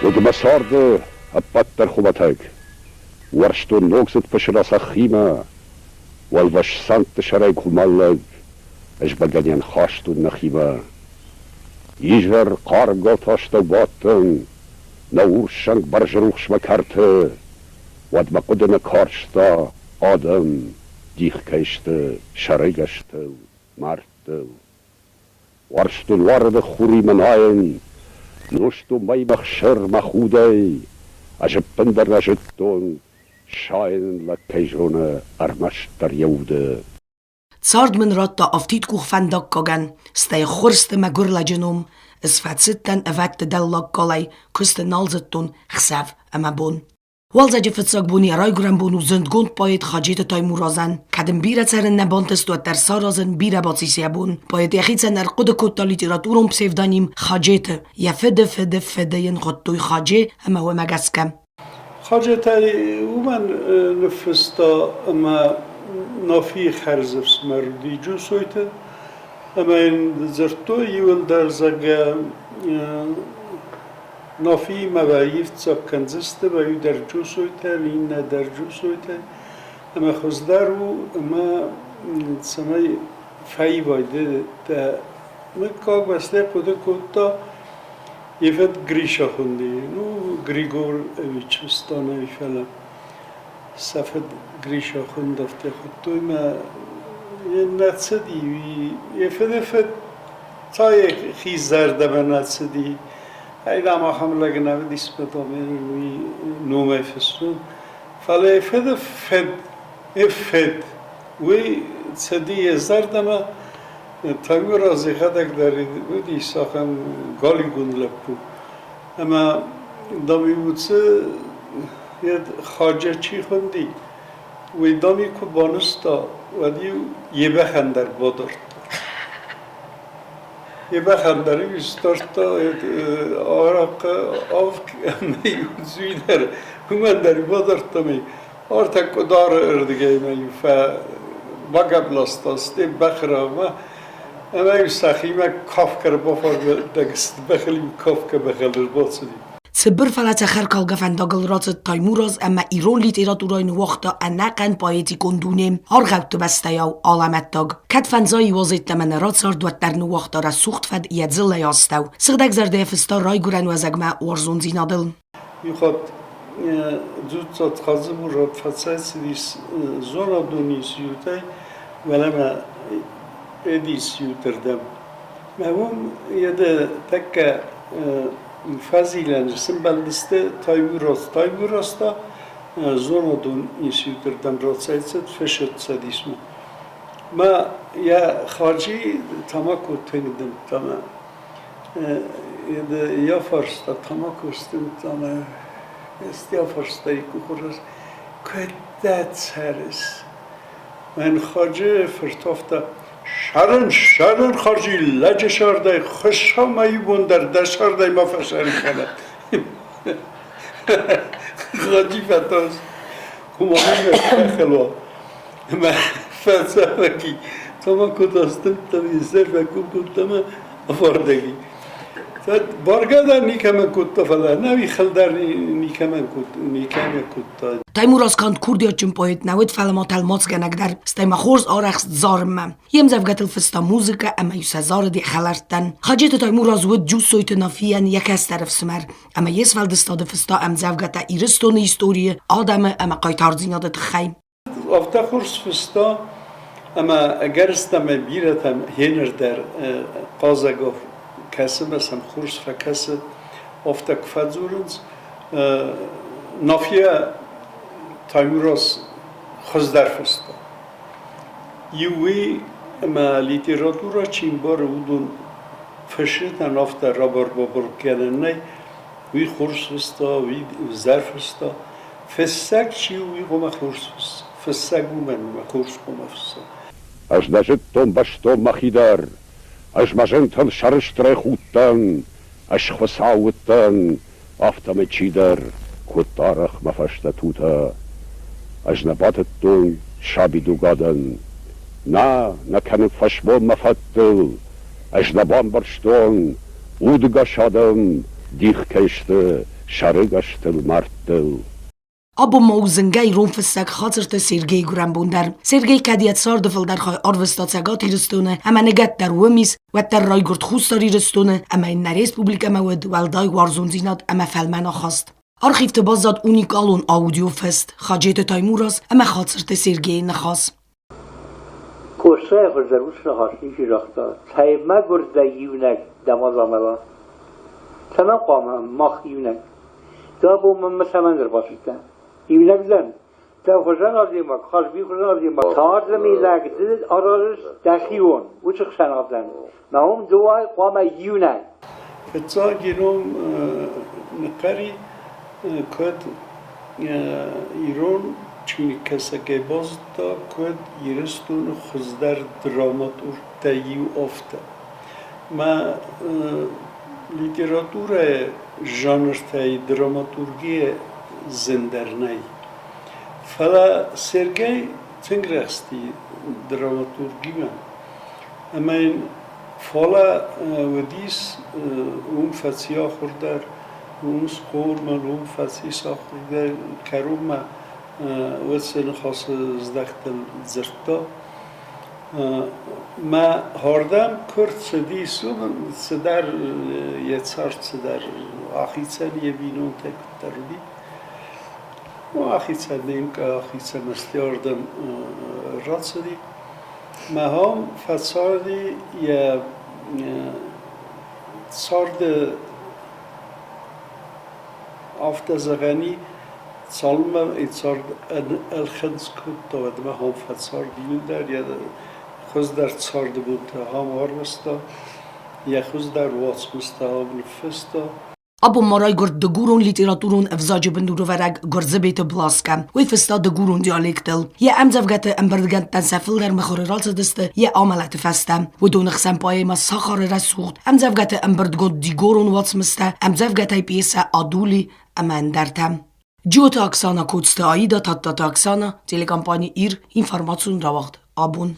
Уыд мӕ царды ӕппӕт дӕр хуымӕтӕг. Уарзтон ногдзыд пысыра цӕххимӕ, уӕлвӕз цӕндты сӕрӕй хуымӕллӕг ӕз бӕгӕныйӕн хастон нӕхимӕ. Изӕр хъарм галты астӕу бадтӕн, нӕ урссӕнг бӕрзрухсмӕ кӕрты, уӕд мӕ хъуыды нӕ карста, адӕм дих кӕй сты сӕрӕгӕстыл, мӕрдтыл. Уарзтон уарыны хуримӕ найын, нозтон мӕймӕ хсыр мӕ худӕй, ӕз ӕппындӕр нӕ зыдтон, сайын лӕг кӕй зоны ӕрмӕстдӕр йӕ уды. Цард мын радта афтидкъух фӕндаггагӕн, стӕй ӕххуырсты мӕгуыр лӕджы ном. Ӕз фӕцыдтӕн ӕвӕдты дӕллаг галӕй, куысты нал зыдтон хсӕв ӕмӕ бон. Уалдзӕджы фыццаг бон йӕ райгуырӕн бон у зындгонд поэт Хаджеты Таймуразӕн. Кӕд ын бирӕ цӕрын нӕ бантыст, уӕддӕр саразын бирӕ бацис йӕ бон. Поэт йӕхицӕн ӕрхъуыды кодта литературон псевдоним Хаджеты. Йӕ фыды фыды фыды йын хуыдтой Хадже ӕмӕ уымӕ гӕсгӕ. Хаджетӕй уымӕн ныффыста ӕмӕ Нафийы хӕрзӕфсымӕр уыди Джусойты ӕмӕ йын дзырдтой иуылдӕр, зӕгъгӕ, Нафиимӕ ивддзаг кӕндзысты, иу дӕр Джусойтӕ, иннӕ дӕр Джусойтӕ. Ӕмӕ хуыздӕр у, ӕмӕ цӕмӕй фӕивай ды дӕ мыггаг бӕстӕ хъуыды кодта, йе фыд Гриша хуынди. Ну, Григорьевич Станови, фӕлӕ сӕ фыд Гриша хуынд, афтӕ хуыдтой мӕ нӕ цыди. Йӕ фыды фыд та йӕхи зӕрдӕмӕ нӕ цыди. Ай, дам, ахӕм лӕг нӕ уыдис, потом уый номӕй фыссон. Фӕлӕ йӕ фыды фыд, йӕ фыд, уый цыди йӕ зӕрдӕмӕ. Таймураз йӕхӕдӕг дӕр уыдис ахӕм галиугонд лӕппу. Ӕмӕ, дам-иу уыцы йӕ Хаджа чи хуынди, уый, дам-иу куы банызта, уӕд-иу йе бӕхӕн дӕр бадардта. Йе бӕхӕн дӕр-иу сдардта арахъхъ авг ӕмӕ-иу дзуй дӕр уымӕн дӕр бадардта ӕмӕ ӕртӕ къуыдары ӕрдыгӕй ӕмӕ-иу фӕбагӕпп ласта стӕй бӕхы рагъмӕ ӕмӕ-иу сӕхимӕ кафгӕ ӕрбафардӕг сты, бӕхыл-иу кафгӕ бӕхыл ӕрбацыди. Цыбыр, фӕлӕ цӕхӕркалгӕ фӕндагыл рацыд Таймураз ӕмӕ ирон литературӕйы ныууагъта ӕнӕхъӕн поэтикон дуне, аргъӕутты бӕстӕйау алӕмӕттаг. Кӕд фӕндзай иуазӕйттӕмӕ нӕ рацард, уӕддӕр ныууагъта рӕсугъд фӕд йӕ дзыллӕйы астӕу. Сыгъдӕгзӕрдӕйӕ фыста райгуырӕн уӕзӕгмӕ уарзондзинадыл. Иухатт Дзуццаты Хадзымурат фӕцӕйцыдис зонадон институтӕй уӕлӕмӕ Эдисютырдӕм. Мӕ уым йӕ тӕккӕ фӕзилӕны сымбӕлдысты Таймураз. Таймураз та зонадон институтырдӕм рацӕйцыд фӕсивӕдцӕдисмӕ. Мӕ йӕ Хаджи тамако тынг дымдта мӕ йӕ фарста тамако сдымдта мӕ йӕ фарста икъухы куыд дӕ цӕрыс? Мӕн Хаджи фырт афтӕ Сӕрын, сӕрын Хаджи лӕджы сӕрдӕй хуыссӕумӕ иубон дӕр дӕ сӕрдӕй ма фӕсӕрын кӕнӕд. Хаджи фӕтарст, куы фӕхыл уа. Ӕмӕ фӕцӕвӕги, тамако сдымдта, сӕрфӕ кодта ӕмӕ афардӕг и. Бӕргӕ дӕр никӕмӕн кодта, фӕлӕ ӕнӕуи хыл дӕр никӕмӕн кодта. Таймураз канд курдиатджын поэт нӕ уыд, фӕлӕ ма тӕлмацгӕнӕг дӕр, стӕй ма хорз арӕхст зарынмӕ. Йе мдзӕвгӕтыл фыста музыкӕ ӕмӕ-иу сӕ зарыд йӕ хӕлӕрттӕн. Хаджеты Таймураз уыд Джусойты Нафийӕн йӕ кӕстӕр ӕфсымӕр ӕмӕ йе сфӕлдыстады фыста ӕмдзӕвгӕтӕ Ирыстоны историйы, адӕмы ӕмӕ хъайтардзинады тыххӕй. Афтӕ хорз фыста, ӕмӕ ӕгӕрыстӕмӕй бирӕтӕм хеныр дӕр хъазӕгау кӕсы мӕ сӕм хорз фӕкӕсы, афтӕ куы фӕдзурынц. Нафийӕ Таймураз хуыздӕр фыста. Иу уый, ӕмӕ литературӕ чи мбары, уыдон фысджытӕн афтӕ рабар-бабар кӕнӕн нӕй. Уый хорз фыста, уый ӕвзӕр фыста. Фыссӕг чи у, уый хъуамӕ хорз фысса. Фыссӕг уымӕн у, хорз хъуамӕ фысса. Ӕз нӕ зыдтон бӕстон мӕхи дӕр, ӕз мӕ зынтыл сӕрыстырӕй худтӕн, ӕз Хуыцау уыдтӕн, афтӕмӕй чидӕр кодта арӕх мӕ фӕстӕ тутӕ. Ӕз нӕ батыдтон сабидугадӕн. Нӕ, нӕ кӕнын фӕсмон мӕ фӕдтыл, ӕз нӕ бамбӕрстон, удыгас адӕм дих кӕй сты. Сӕрыгӕстыл, мӕрдтыл. Абон ма у зынгӕ ирон фыссӕг Хацырты Сергейы гуырӕнбон дӕр. Сергей кӕд йӕ царды фылдӕр хай арвыста Цӕгат Ирыстоны ӕмӕ ныгӕд дӕр уым ис, уӕддӕр райгуырд Хуссар Ирыстоны ӕмӕ йын нӕ республикӕмӕ уыд уӕлдай уарзондзинад ӕмӕ фӕлмӕн ахаст. Архивты баззад уникалон аудиофыст Хаджеты Таймураз ӕмӕ Хацырты Сергейы ныхас. Къостайы хуыздӕр уыцы ныхас ничи загъта, цӕй мӕгуыр дӕ иунӕг дӕ ма замӕла. Цӕмӕн хъуамӕ мах иунӕг? Ды абон мӕнмӕ цӕмӕн ӕрбацыдтӕ? Иунӕг дӕн. Дӕ хуызӕн адӕймаг, Хазби хуызӕн адӕймаг. Царды мидӕг ды аразыс дӕхион, уыцы хсӕнадӕн. Мӕ уым ды уай хъуамӕ иунӕг. Фыццаг ирон ныхъхъӕри куыд ирон чиныгкӕсӕгӕй базыдта, куыд Ирыстоны хуыздӕр драматургтӕй иу афтӕ. Мӕ литературӕйы жанртӕй драматургийӕ зындӕр нӕй. Фӕлӕ Сергей тынг рӕзти драматургимӕ ӕмӕ йын фӕлӕ уыдис уым фӕци ахуыр дӕр, уым схъомыл, уым фӕцис ахуыр дӕр, кӕронмӕ уыцы ныхасы здӕхтыл дзырдта. Мӕ хӕрдӕм куы рцыдис, уым цыдӕр йӕ цард цыдӕр ахицӕн йӕ бинонтӕй куыддӕр уыди. Ахицӕн немка, ахицӕн астӕуӕрдӕм рацыди. Мӕ хом фӕцарди йӕ царды афтӕ зӕгъӕн и, цалынмӕ цард ӕлхынцъ кодта, уӕдмӕ хом фӕцарди иу дӕр йӕ хуыздӕр царды бонтӕ ахӕм арвыста, йӕ хуыздӕр уацмыстӕ ахӕм ныффыста. Абон ма райгуырд дыгурон литературон ӕвзаджы бындурӕвӕрӕг Гуырдзыбеты Бласка. Уый фыста дыгурон диалектыл. Йӕ ӕмдзӕвгӕты ӕмбырдгӕндтӕн сӕ фылдӕр мыхуыры рацыдысты йӕ амӕлӕты фӕстӕ. Уыдоны хсӕн поэмӕ Сахары рӕсугъд, ӕмдзӕвгӕты ӕмбырдгонд дигорон уацмыстӕ, ӕмдзӕвгӕтӕй пьесӕ Адули ӕмӕ ӕндӕртӕ. Джиоты Оксана, Коцты Аида, Тадтаты Оксана, телекомпани «Ир», информацион рауагъд «Абон».